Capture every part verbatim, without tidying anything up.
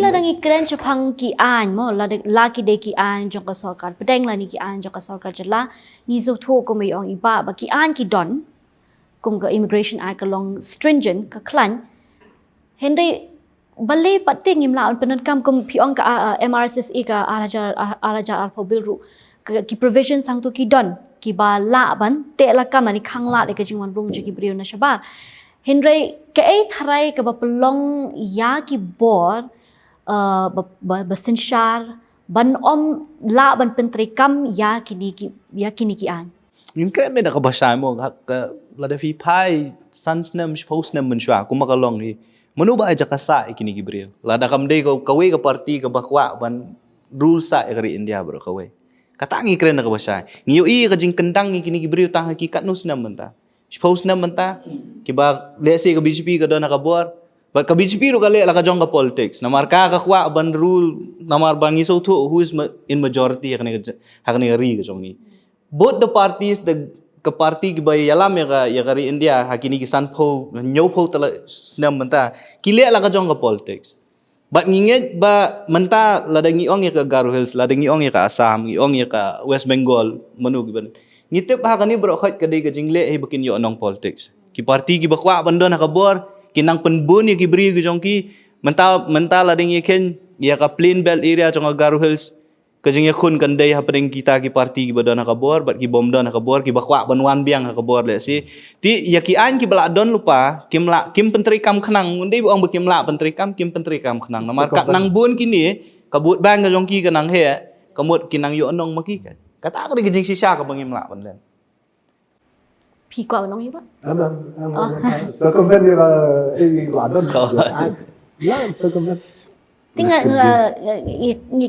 Ngi kren shaphang ki aiñ mo, la ki dei ki aiñ jong ka sorkar pdeng lane ki aiñ jong ka sorkar jylla. Ngi sngewthuh kum i ong i Bah ba ki aiñ ki don kum ka Immigration Act ka long stringent, ka khlaiñ. Hynrei balei pat te ngim lah ban pyndonkam kum phi ong ka MRSSA ka ar hajar arphew bill ruh, ki provision sangtu ki don kiba lah ban teh lakam lane khanglad ïa ka jingwan rung jong ki briew na shabar. Hynrei kaei tharai kaba pynlong ïa ki bor ba synshar ban ym lah ban pyntreikam ïa kine ki aiñ? Ngim kren da kaba shai mo, lada phi phai san snem shiphew snem mynshuwa kumba ka long hi, mano ba ai jaka sah ïa kine ki briew? Lada kam dei kawei ka party kaba kwah ban rule sah ïa ka ri India baroh kawei, kata ngi kren da kaba shai. Ngi ïohi ka jingkyndang ïa kine ki briew tang ha ki katno snem mynta, shiphew snem mynta, kiba lehse ka BJP ka don ha ka bor. Bad ka BJP ruh ka leh la ka jong ka politics, namar ka ka kwah ban rule, namar ba ngi sngewthuh who is in majority ha kane ka ri ka jong ngi. Both the parties, the ka party kiba ïalam ïa ka ri India ha kine ki sanphew hynñiewphew tylli snem mynta, ki leh la ka jong ka politics. Bad ngi ngeit ba mynta lada ngi ong ïa ka Garo Hills, lada ngi ong ïa ka Assam, ngi ong ïa ka West Bengal, mano kiba, ngi tip ha kane baroh khoit ka dei ka jingleh hi ba kin ïoh nong politics. Ki party kiba kwah ban don ha ka bor ki nang pynbun ïa ki briew ki jong ki. Mynta mynta lada ngi khein ïa ka plain belt area jong ka Garo Hills, ka jingïakhun kan dei hapdeng kita ki party kiba don ha ka bor bad ki bym don ha ka bor, kiba kwah ban wan biang ha ka bor lehse. Te ïa ki aiñ kiba la don lypa kim lah, kim pyntreikam khnang. Ym dei ba ong ba kim lah pyntreikam, kim pyntreikam khnang namar ka nang bun kine, ka vote bank ka jong ki ka nang heh, ka mut ki nang ïoh nong ma ki. Kata ka dei ka jingshisha kaba ngim lah ban len. Phi kwah ban ong ïa ba? Circumvent ïa ba, eh, ïa ba don. Ïa circumvent. Te nga, nga, ngi, ngi,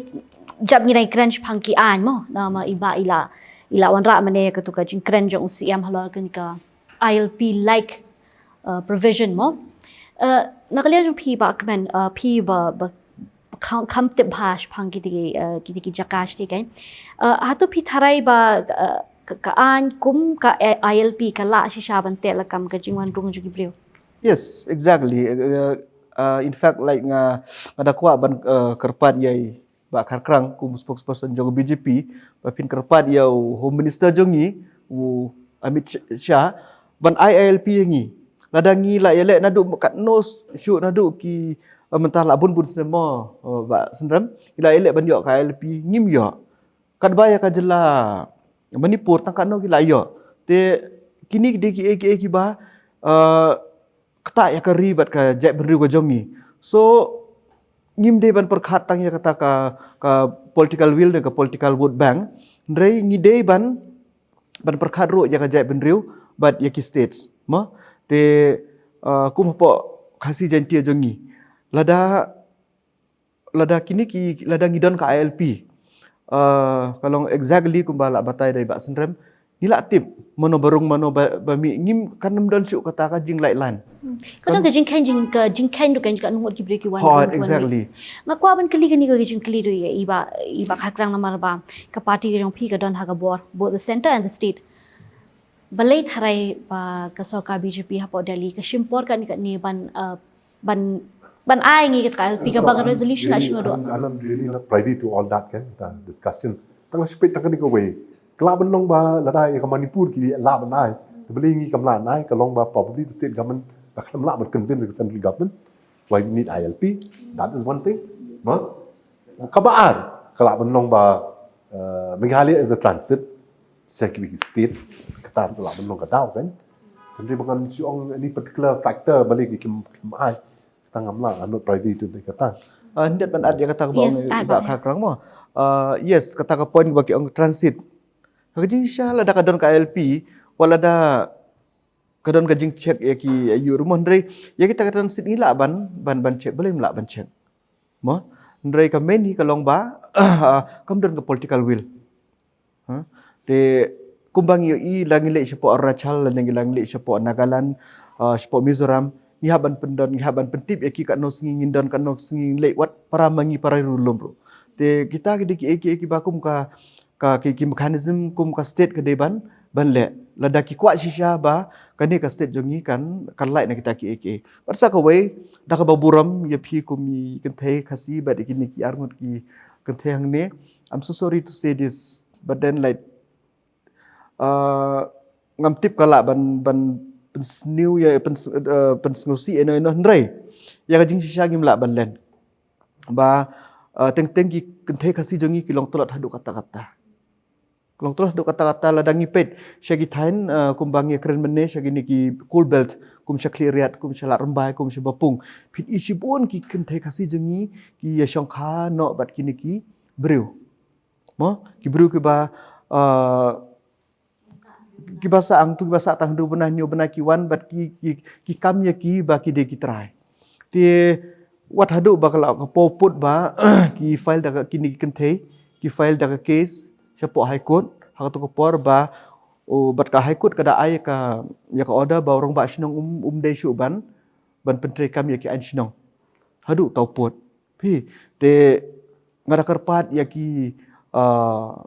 jab ngi dang kren shaphang ki aiñ mo, namar i Bah i la, i la wanrah mynne katu ka jingkren jong u CM halor kane ka ILP like, uh, provision mo. Uh, na ka liang jong phi Bah Kmen, uh, phi ba, ba kham, kham tip bha shaphang kiti ki, uh, kiti ki jaka shatei kein. Uh, hato phi tharai ba, uh, ka, ka aiñ kum ka, eh, ILP ka lah shisha ban teh lakam ka jingwan rung jong ki briew? Yes, exactly. Uh, uh, in fact, like nga, nga da kwah ban, uh, kyrpad ïa i Bah Kharkrang kum spokesperson jong BJP, ba phin kyrpad ïa u Home Minister jong ngi, u Amit Shah, ban ai ILP ïa ngi. Lada ngi la ïaleh naduh katno shuh, naduh ki, uh, mynta la bun bun snem mo, uh, Bah Synrem, ngi la ïaleh ban ïoh ka ILP, ngim ïoh. Katba ïa ka jylla Manipur tang katno ki la ïoh. Te kine ki dei kiei kiei kiba, uh, ktah ïa ka ri bad ka jaitbynriew ka jong ngi. So ngim dei ban pyrkhat tang ïa kata ka, ka political will ne ka political vote bank. Hynrei ngi dei ban, ban pyrkhat ruh ïa ka jaitbynriew bad ïa ki states. Mo? Te, uh, kum hapoh Khasi Jaintia jong ngi, lada lada kine ki, lada ngi don ka ILP, uh, ka long exactly kumba la batai da i Bah Synrem, ngi la tip mano ba rung mano ba, ba mih, ngim, kan ym don shuh kata ka jinglait line. Hmm. Ka don ka jingkheiñ, jing, ka jingkheiñ ruh kan, ka ngut ki briew ki wan. Hooid, exactly. Nga kwah ban kylli kane ka jingkylli ruh ïa i Bah, i Bah Kharkrang namar ba ka party ka jong phi ka don ha ka bor, both the centre and the state. Balei tharai ba ka sorkar BJP hapoh Delhi ka shim por katne katne ban, uh, ban, ban ai ngi kata ka ILP kaba ka resolution la shim naduh. I'm, I'm really not privy to all that, kan, the discussion. Tang la shu peit tang kane kawei. Ka lah ban long ba lada ïa ka Manipur ki lah ban ai, te balei ngi kam lah ban ai? Ka long ba probably the state government ba kam lah ban convince the central government why we need ILP. That is one thing. Ba kaba ar, ka lah ban long ba, uh, Meghalaya is a transit sha kiwei ki state, kata ka lah ban long ka daw, kan. Hynrei ba ngan shu ong any particular factor balei ki kim, kim ai, kata ngam lah, I'm not privy to kata. Uh, hynrei ban add ïa kata kaba ong i Bah Kharkrang mo. Uh, yes, kata ka point ba ki ong transit. Ha ka jingshisha lada ka don ka ILP, wat lada ka don ka jingcheck ïa ki, ïa ki ruh mo, hynrei ïa kita ka transit ngi lah ban, ban, ban check, balei ngim lah ban check? Mo, hynrei ka main hi ka long ba kam don ka political will. Ha? Te kumba ngi ïohi la ngi leit shapoh Arunachal, la ngi, la ngi leit shapoh Nagaland, uh, shapoh Mizoram, ngi hap ban pyndon, ngi hap ban pyntip ïa ki katno sngi ngin don, katno sngi ngin leit, wat para ma ngi para ruh lum ruh. Te kita ki dei kiei kiei kiba kum ka, ka ki, ki mechanism kum ka state ka dei ban, ban leh. Lada ki kwah shisha ba kane ka state jong ngi kan, kan lait na kita ki A K. Bad sa kawei, da kaba burom ïa phi kum i kynthei Khasi bad ïa kine ki arngut ki kynthei hangne. I'm so sorry to say this, but then, like, uh, ngam tip ka lah ban, ban pynsniew ïa, pyns-, uh, pynsngewsih ïano ïano, hynrei ïa ka jingshisha ngim lah ban len. Ba, uh, teng teng ki kynthei Khasi jong ngi ki long tlot haduh katta katta. Ki long tlot haduh katta katta. Lada ngi peit sha ki thaiñ, uh, kumba ngi kren mynne, sha kine ki coal belt, kum sha Khliehriat, kum sha Lad Rymbai, kum sha Bapung, phin i shibun ki kynthei Khasi jong ngi ki ïa shongkha noh bad kine ki briew. Mo, ki briew kiba, uh, kiba sah hangtu, kiba sah tang hynriew bnai, hynñiew bnai ki wan, bad ki, ki, ki kam ïa ki ba ki dei ki trai. Te wat haduh ba ka la ka por put ba ki file da ka, kine ki kynthei ki file da ka case shapoh High Court, ha katu ka por ba, oh, bad ka High Court ka da ai ïa ka, ïa ka order ba u rangbah shnong um, um dei shuh ban, ban pyntreikam ïa ki aiñ shnong. Haduh tau put. Phi, te nga da kyrpad ïa ki, uh,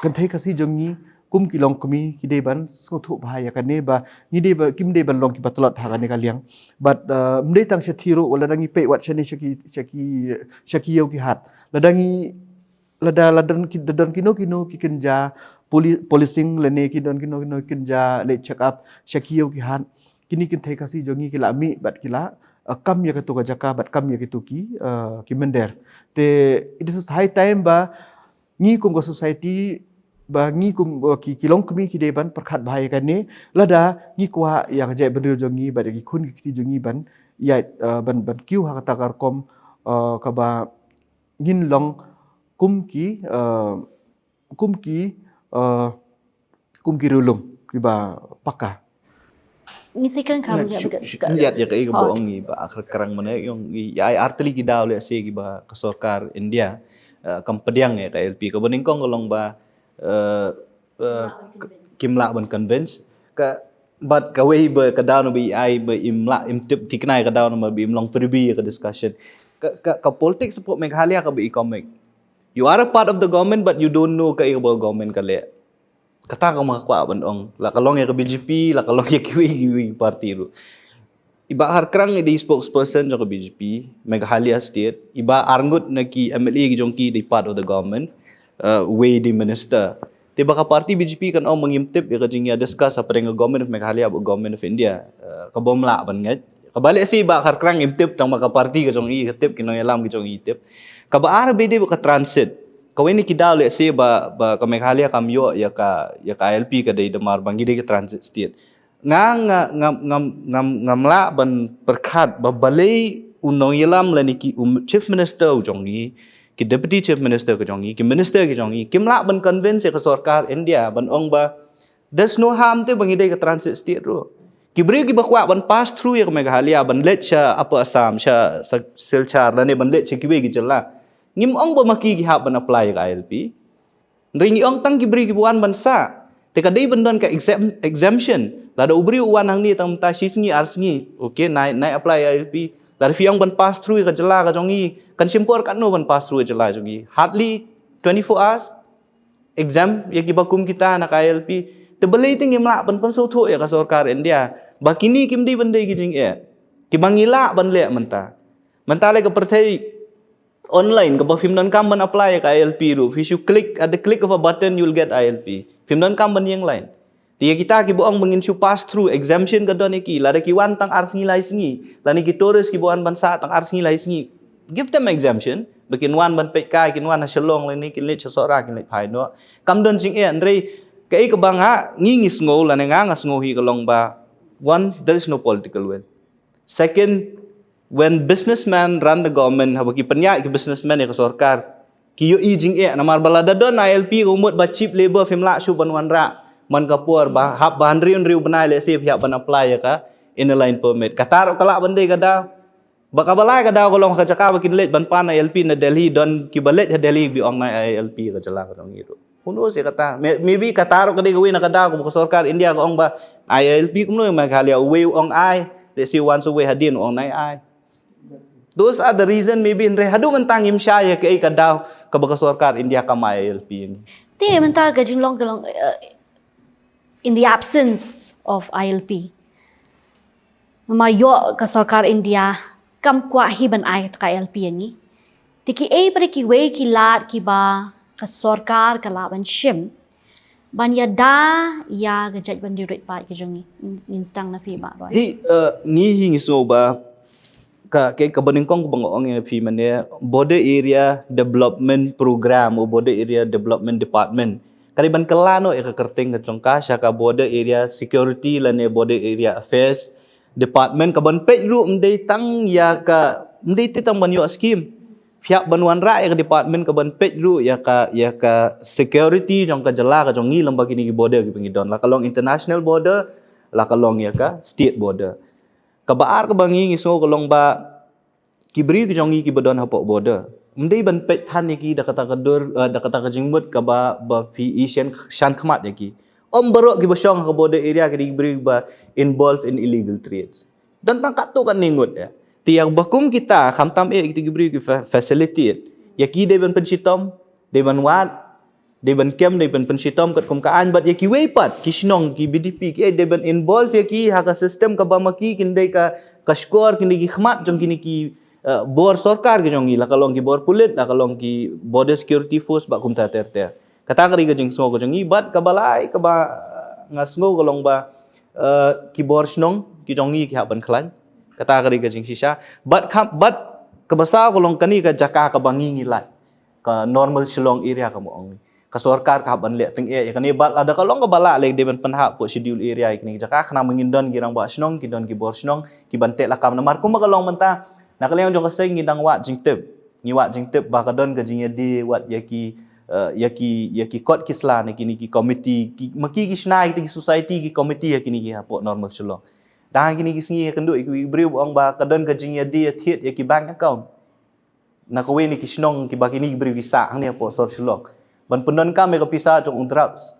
kynthei Khasi jong ngi, kum ki longkmie, ki dei ban sngewthuh bha ïa kane ba ngi dei ba, kim dei ban long kiba tlot ha kane ka liang. Bad, uh, ym dei tang sha Thiro, wat lada ngi peit wat shane sha ki, sha ki, sha ki ïew ki hat. Lada ngi, lada, lada don ki, lada don kino kino ki kynja poli-, policing lane ki don kino kino ki kynja leit check up sha ki ïew ki hat, kine ki kynthei Khasi jong ngi ki la mih bad ki la, uh, kam ïa katu ka jaka bad kam ïa kitu ki, uh, ki mynder. Te it is high time ba ngi kum ka society, ba ngi kum, uh, ki, ki longkmie ki dei ban pyrkhat bha ïa kane, lada ngi kwah ïa ka jaitbynriew jong ngi bad ïa ki khun ki kti jong ngi ban ïaid, uh, ban, ban kiew ha kata ka rukom, uh, kaba ngin long kum ki, uh, kum ki, uh, kum ki riewlum kiba paka. Ngi shu kren kam ïa ka, ka, ïa ka, ïa ka, oh, ba ong ngi ba akhir krang mane ïong ngi ïa ai artylli ki daw lehse kiba ka sorkar India, uh, kam pdiang ïa ka I L P, kaba nyngkong ka long ba, uh, uh, kim lah ban convince. Ka, bad kawei ba ka daw na ba i ai ba im lah im tip thikna ïa ka daw na ba im long freebie ïa ka discussion. Ka, ka, ka politics hapoh Meghalaya kaba i comic. You are a part of the government, but you don't know kaei kaba government ka leh. Kata ka ma kwah ban ong. La ka long ïa ka B J P, la ka long ïa kiwei kiwei party ruh. I Bah Kharkrang i dei spokesperson jong ka B J P Meghalaya State. I Bah arngut na ki M L A ki jong ki i dei part of the government. Uh, wei i dei minister. Te ba ka party B J P kan ong ba ngim tip ïa ka jingïa discuss hapdeng ka Government of Meghalaya bad Government of India. Uh, ka bym lah ban ngeit. Kaba lehse i Bah Kharkrang im tip tang ba ka party ka jong i ka tip, ki nongïalam ki jong i tip. Kaba ar ba i dei ba ka transit. Kawei na ki daw lehse ba, ba ka Meghalaya kam ïoh ïa ka, ïa ka I L P ka dei namar ba ngi dei ka transit state. Nga, nga, ngam, ngam, ngam, ngam lah ban pyrkhat ba balei u nongïalam lane ki, u Chief Minister u jong ngi, ki Deputy Chief Minister ki jong ngi, ki Minister ki jong ngi, kim lah ban convince ïa ka sorkar India ban ong ba there's no harm te ba ngi dei ka transit state ruh. Ki briew kiba kwah ban pass through ïa ka Meghalaya ban leit sha Upper Assam, sha, sha Silchar lane ban leit sha kiwei ki jylla. Ngim ong ba ma ki ki hap ban apply ïa ka I L P. Hynrei ngi ong tang ki briew kiba wan ban sah. Te ka dei ban don ka exemp-, exemption. Lada u briew u wan hangne tang mynta shi sngi ar sngi, okay, nai, nai apply I L P. Lada phi ong ban pass through ïa ka jylla ka jong ngi, kan shim por katno ban pass through ïa ka jylla jong ngi? Hardly twenty-four hours. Exempt ïa kiba kum kita na ka I L P. Te balei te ngim lah ban pynsngewthuh ïa ka sorkar India ba kine kim dei ban dei ki jingeh kiba ngi lah ban leh mynta. Mynta leh ka pyrthei online kaba phim donkam ban apply ïa ka I L P ruh. Phi shu click, at the click of a button you'll get I L P. Phim donkam ban ïeng line. Te ïa kita kiba ong ba ngin shu pass through, exemption ka don ïa ki, lada ki wan tang ar sngi lai sngi, lane ki tourist kiba wan ban sah tang ar sngi lai sngi, give them exemption. Ba kin wan ban peit kai, kin wan ha Shillong lane kin leit sha Sohra, kin leit phai noh. Kam don jingeh, hynrei kaei kaba nga, ngi ngi sngew lane nga nga sngew hi ka long ba, one, there is no political will. Second, when businessmen run the government, haba ki pynïaid ki businessmen ïa ka sorkar, ki ïohi jingeh namar ba lada don I L P ka mut ba cheap labor phim lah shuh ban wanrah man ka por ba hap ba hynriew hynriew bnai lehse phi hap ban apply ïa ka Inner Line Permit. Kata ruh ka lah ban dei ka daw. Ba kaba lai ka daw ka long ka jaka ba kin leit ban pan I L P na Delhi, don kiba leit ha Delhi ba ong nai I L P ka jylla ka jong ngi ruh. Who knows ïa kata? May-, maybe kata ruh ka dei kawei na ka daw kaba ka sorkar India ka ong ba ai I L P kumno ïa Meghalaya, uwei u ong ai, lehse u wan sa uwei hadien u ong nai ai. Those are the reason maybe, hynrei haduh mynta ngim shai ïa kaei ka daw kaba ka sorkar India kam ai I L P ïa ngi. Te mynta ka jinglong ka long, eh, in the absence of I L P. Namar ïoh ka sorkar India kam kwah hi ban ai ka I L P ïa ngi. Te kiei pat kiwei ki lad kiba ka sorkar ka lah ban shim ban ïada ïa ka jaitbynriew rit paid ka jong ngi. Ngin sdang na phi Bah Roy. Hi, uh, ngi hi ngi sngew ba ka, ka, kaba nyngkong kaba nga ong ïa phi mynne, Border Area Development Program, o Border Area Development Department, ka dei ban kylla noh ïa ka kyrteng ka jong ka sha ka Border Area Security lane Border Area Affairs Department. Ka ban peit ruh ym dei tang ïa ka, ym dei tang ban ïoh skim. Phi hap ban wanrah ïa ka department ka ban peit ruh ïa ka, ïa ka security jong ka jylla ka jong ngi lem bad kine ki border kiba ngi don, la ka long international border, la ka long ïa ka state border. Kaba ar kaba ngi ngi sngew ka long ba ki briew ki jong ngi kiba don hapoh border, ym dei ban peit than ïa ki da kata ka dur, eh, da kata ka jingmut kaba, ba phi i shan, shan khmat ïa ki. Ym baroh kiba shong ha ka border area ki dei ki briew kiba involved in illegal trades. Don tang katto katne ngut ïa. Te ïa ba kum kita, khamtam eh kita ki briew ki fa-, facilitate ïa ki, dei ban pynshitom, dei ban wad, dei ban kem, dei ban pynshitom katkum ka aiñ, bad ïa kiwei pat ki shnong, ki B D P, ki, eh, dei ban involve ïa ki ha ka system kaba ma ki kin dei ka, ka shkor, kin dei ki khmat jong kine ki, eh, bor sorkar ki jong ngi, la ka long ki bor pulit, la ka long ki Border Security Force, bad kumta ter ter. Kata ka dei ka jingsngew ka jong ngi, bad kaba lai kaba, eh, nga sngew ka long ba, eh, ki bor shnong ki jong ngi ki hap ban khlaiñ. Kata ka dei ka jingshisha. Bad kham, bad kaba saw ka long kane ka jaka kaba ngi ngi lait, ka Normal Shillong area kaba ong ngi. Ka sorkar ka hap ban leh tyngeh ïa kane, bad lada ka long kaba lah leh, dei ban pynhap hapoh schedule area ïa kine ki jaka, khnang ba ngin don ki rangbah shnong, ki don ki bor shnong ki ban teh lakam. Namar kumba ka long mynta, na ka liang jong ka seng ngi dang wad jingtip. Ngi wad jingtip ba ka don ka jingïadie wat ïa ki, eh, ïa ki, ïa ki kot ki sla ne kine ki committee, ki, ma ki ki shna, kita ki society, ki committee ïa kine ki hapoh Normal Shillong. Dang kine ki sngi ïakynduh ïa ki briew ba ong ba ka don ka jingïadie thied ïa ki bank account na kawei na ki shnong kiba kine ki briew ki sah hangne hapoh sor Shillong ban pyndonkam ïa ka pisa jong u drugs.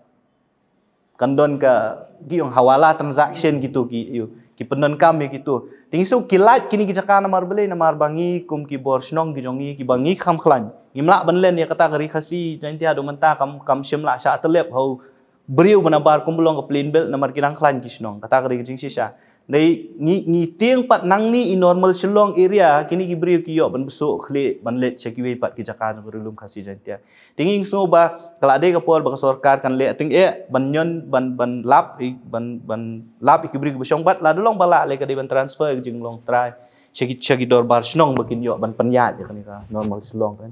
Kan don ka, ki ong hawala transaction kito ki, ïoh, ki pyndonkam ïa kito. Te ngi sngew ki lait kine ki jaka namar balei, namar ba ngi kum ki bor shnong ki jong ngi, kiba ngi kham khlaiñ, ngim lah ban len ïa kata ka Ri Khasi Jaiñtia haduh mynta, kam, kam shym lah shah tyllep ha u briew ba nabar kumba long ka plain belt namar ki dang khlaiñ ki shnong. Kata ka dei ka jingshisha. Dei ngi, ngi tieng pat nangne i Normal Shillong area, kine ki briew ki ïoh ban bsuh khlieh ban leit sha kiwei pat ki jaka jong ka Ri Lum Khasi Jaiñtia. Te ngi sngew ba ka la dei ka por ba ka sorkar kan leh tyngeh ban ñion, ban, ban lap ïa, ban, ban lap ïa ki briew kiba shong, bad lada long ba lah leh, ka dei ban transfer ïa ka jinglong trai sha ki, sha ki dorbar shnong ba kin ïoh ban pynïaid ïa kane ka Normal Shillong kan.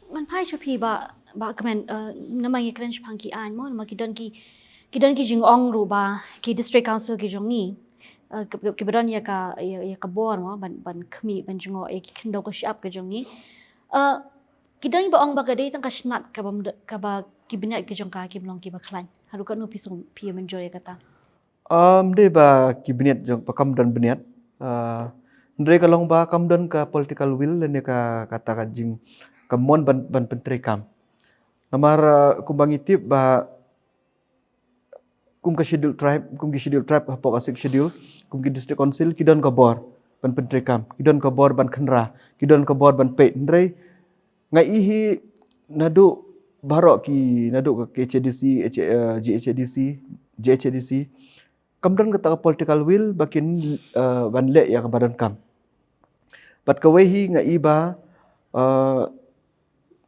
Ngan phai sha phi Bah, Bah Kmen, eh, namar ngi kren shaphang ki aiñ mo, namar ki don ki, ki don ki jingong ruh ba ki District Council ki jong ngi, eh, ki, ki, kiba don ïa ka, ïa, ïa ka bor mo ban, ban khmih, ban jngoh ïa ki khyndew ka shyiap ka jong ngi. Eh, ki don ba ong ba ka dei tang ka shnat kaba md-, kaba ki bniat ki jong ka kim long kiba khlaiñ. Haduh katno phi sngew, phi ïa mynjur ïa kata? Um, dei ba ki bniat jong, ba kam don bniat. Uh, hynrei ka long ba kam don ka political will lane ka, kata ka jing, ka mon ban, ban pyntreikam. Namar, uh, kumba ngi tip ba kum ka Schedule Tribe, kum ki Schedule Tribe hapoh ka Sixth Schedule, kum ki District Council, ki don ka bor ban pyntreikam, ki don ka bor ban khynra, ki don ka bor ban peit. Hynrei nga i hi naduh baroh ki, naduh ka K H A D C, H-, eh, G H A D C, G H A D C, kam don kata ka political will ba kin, eh, ban leh ïa kaba donkam. Bad kawei hi nga i ba, eh,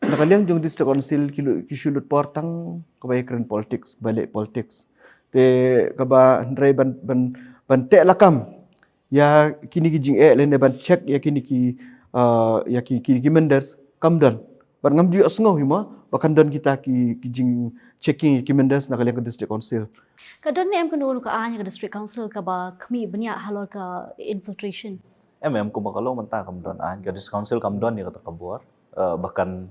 na ka liang jong District Council ki lu-, ki shu lut por tang kaba ïakren politics, kaba leh politics. Te kaba hynrei ban, ban, ban teh lakam ïa kine ki jingeh lane ban check ïa kine ki, uh, ïa ki, ki, ki menders kam don. Bad ngam ju ïohsngew hi mo ba kan don kita ki, ki jing checking ïa ki menders na ka liang ka District Council. Ka don ne em kano kano ka aiñ ka District Council kaba khmih bniah halor ka infiltration? Em, em, kumba ka long mynta kam don aiñ, ka District Council kam don ïa kata ka bor, eh, ba kan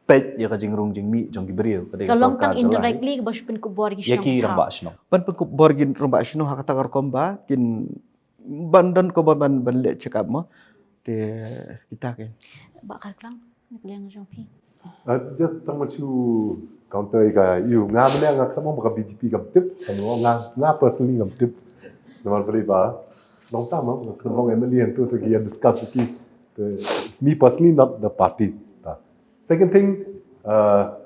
peit ïa ka jingrung jingmih jong ki briew, ka dei ka sorkar jylla. Ka long tang indirectly kaba shu pynkup bor ïa ki shnong, ïa ki rangbah shnong. Ban pynkup bor ïa ki rangbah shnong ha kata ka rukom ba kin ban don ka bor ban, ban leh check up mo. Te kita kin. Bah Kharklang, na ka liang jong phi. Uh, just tang ma shu counter ïa ka, ïoh, nga mynne nga khlem ong ba ka B J P kam tip, nga, nga personally kam tip. Namar balei ba, long time nga khlem ong M L A hangto, to ki ïa discuss ki. It's me personally, not the party. Ta. Second thing, uh,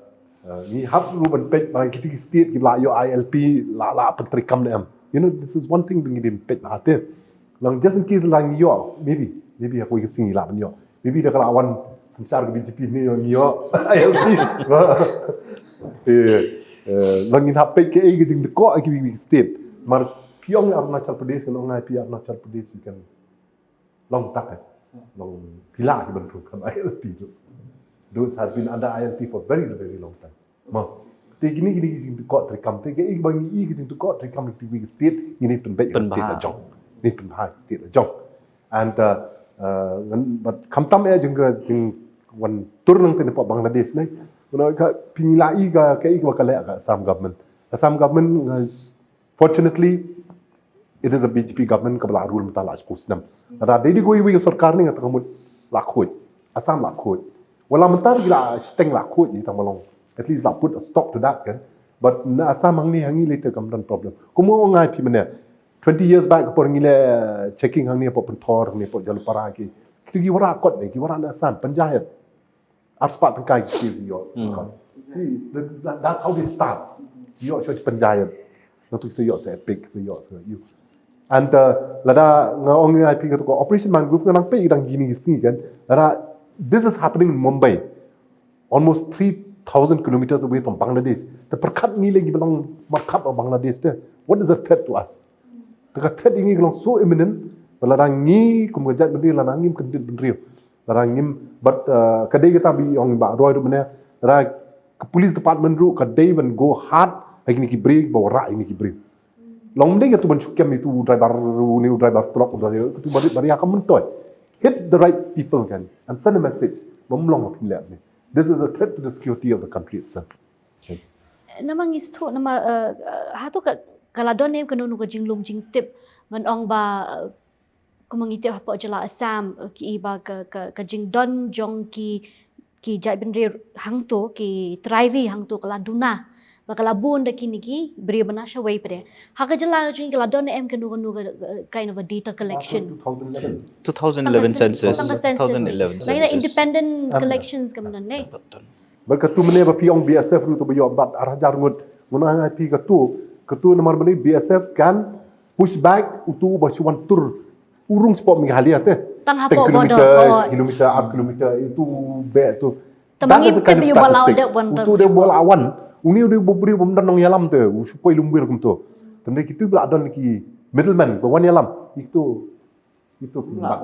Uh, ngi hap ruh ban peit ba kita ki state ki la ïoh I L P la la pyntreikam ne em. You know, this is one thing ba ngi dei ban peit ba te. Long just in case la ngi ïoh, maybe, maybe ha kawei ka sngi la ban ïoh. Maybe da ka la wan synshar ka B J P ne ïoh ngi ïoh I L P. Eh, eh, long ngin hap peit kaei ka jingdkoh ha kiwei kiwei ki state. Mar phi ong Arunachal Pradesh, kan ong ai phi Arunachal Pradesh, you can long tak eh. Long phi la ki ban pynkham I L P tu. Though it has been under I L P for very, very long time. Mo. Te kine kine ki jingdkoh treikam te kaei ba ngi i ki jingdkoh treikam ki wei ki state ngi ne pynbeit ka state la jong. Ngi pynbha ka state la jong. And uh, uh, ngan- but khamtam eh jing ka jing wan tur nang te ne pok Bangladesh ne. Kano ka phi la i ka kaei ba ka leh ka Assam government. Assam government uh, fortunately it is a B J P government ka ba la rule mynta la shiphew snem. Lada dei dei kawei kawei ka sorkar ne nga tang mut la khuid. Assam la khuid. Wala mynta ki la shiteng la khuid ni tang ba long. At least la put a stop to that kan. But na Assam hangne hangi later kam don problem. Kumno ngai phi mane. Twenty years back ka por ngi le checking hangne pok Pynthor hangne pok Jalupara ki. Kitu ki wara kot ne ki wara na Assam panjayat. Arspah tyngka ki ki ïoh. Ki, that- That's how they start. Ïoh shuh panjayat. Nang tu ki sa ïoh sa epic, sa ïoh sa ïoh. And uh, lada nga ong ngi ai phi ka tu ko Operation Mangrove nga nang peit dang kine ki sngi kan. Lada this is happening in Mumbai. Almost three thousand kilometers away from Bangladesh. Te pyrkhat ngi lagi ba long markhap Bangladesh te. What is the threat to us? Te ka threat ngi ka long so imminent. Ba lada ngi kum ka jaitbynriew lada ngi ym kyndit bynriew. Lada ngim, but uh, ka dei kata ba ong ba roi ruh mane, lada ka police department ruh ka dei ban go hard ha kine ki briew ba wara ha kine ki briew. Long dei ka tu ban shukem itu driver, ni driver truck, driver itu bari bari ka myntoi. Hit the right people kan and send a message. Bym long phin leh ni. This is a threat to the security of the country itself. Namar ngi sngewthuh namar uh, uh, ha tu ka ka la don ne kano kano ka jinglum jingtip ban ong ba uh, kumba ngi tip hapoh jylla Assam uh, ki i ba ka ka, ka jingdon jong ki ki jaitbynriew hangto ki trai ri hangto ka la duna ba ka la bun da kine ki briew ba na shawei pat. Ha ka jylla ka jong ngi ka la don ne em kano kano ka uh, kind of a data collection. Two thousand eleven. two thousand eleven census. Tang ka census. two thousand eleven Lagi na census. Independent collections kam don ne. Bad katu mynne ba phi ong B S F ruh tu ba ïoh bat ar hajar ngut. Ngun ai phi katu, katu namar ba ni B S F kan push back utu ba shu wan tur urung spot Meghalaya te. Tang Seteng hapoh kilometer, border, oh. Kilometer, ar kilometer itu be tu. Tang ba That is ngi the kind tip of ïa ba la statistic. dep wan Utu de bola awan. Uni de bubri bum dan nong yalam te. Usu poi lumwir kum tu. Tende kitu bla don ki middleman ba wan yalam. Itu itu bla.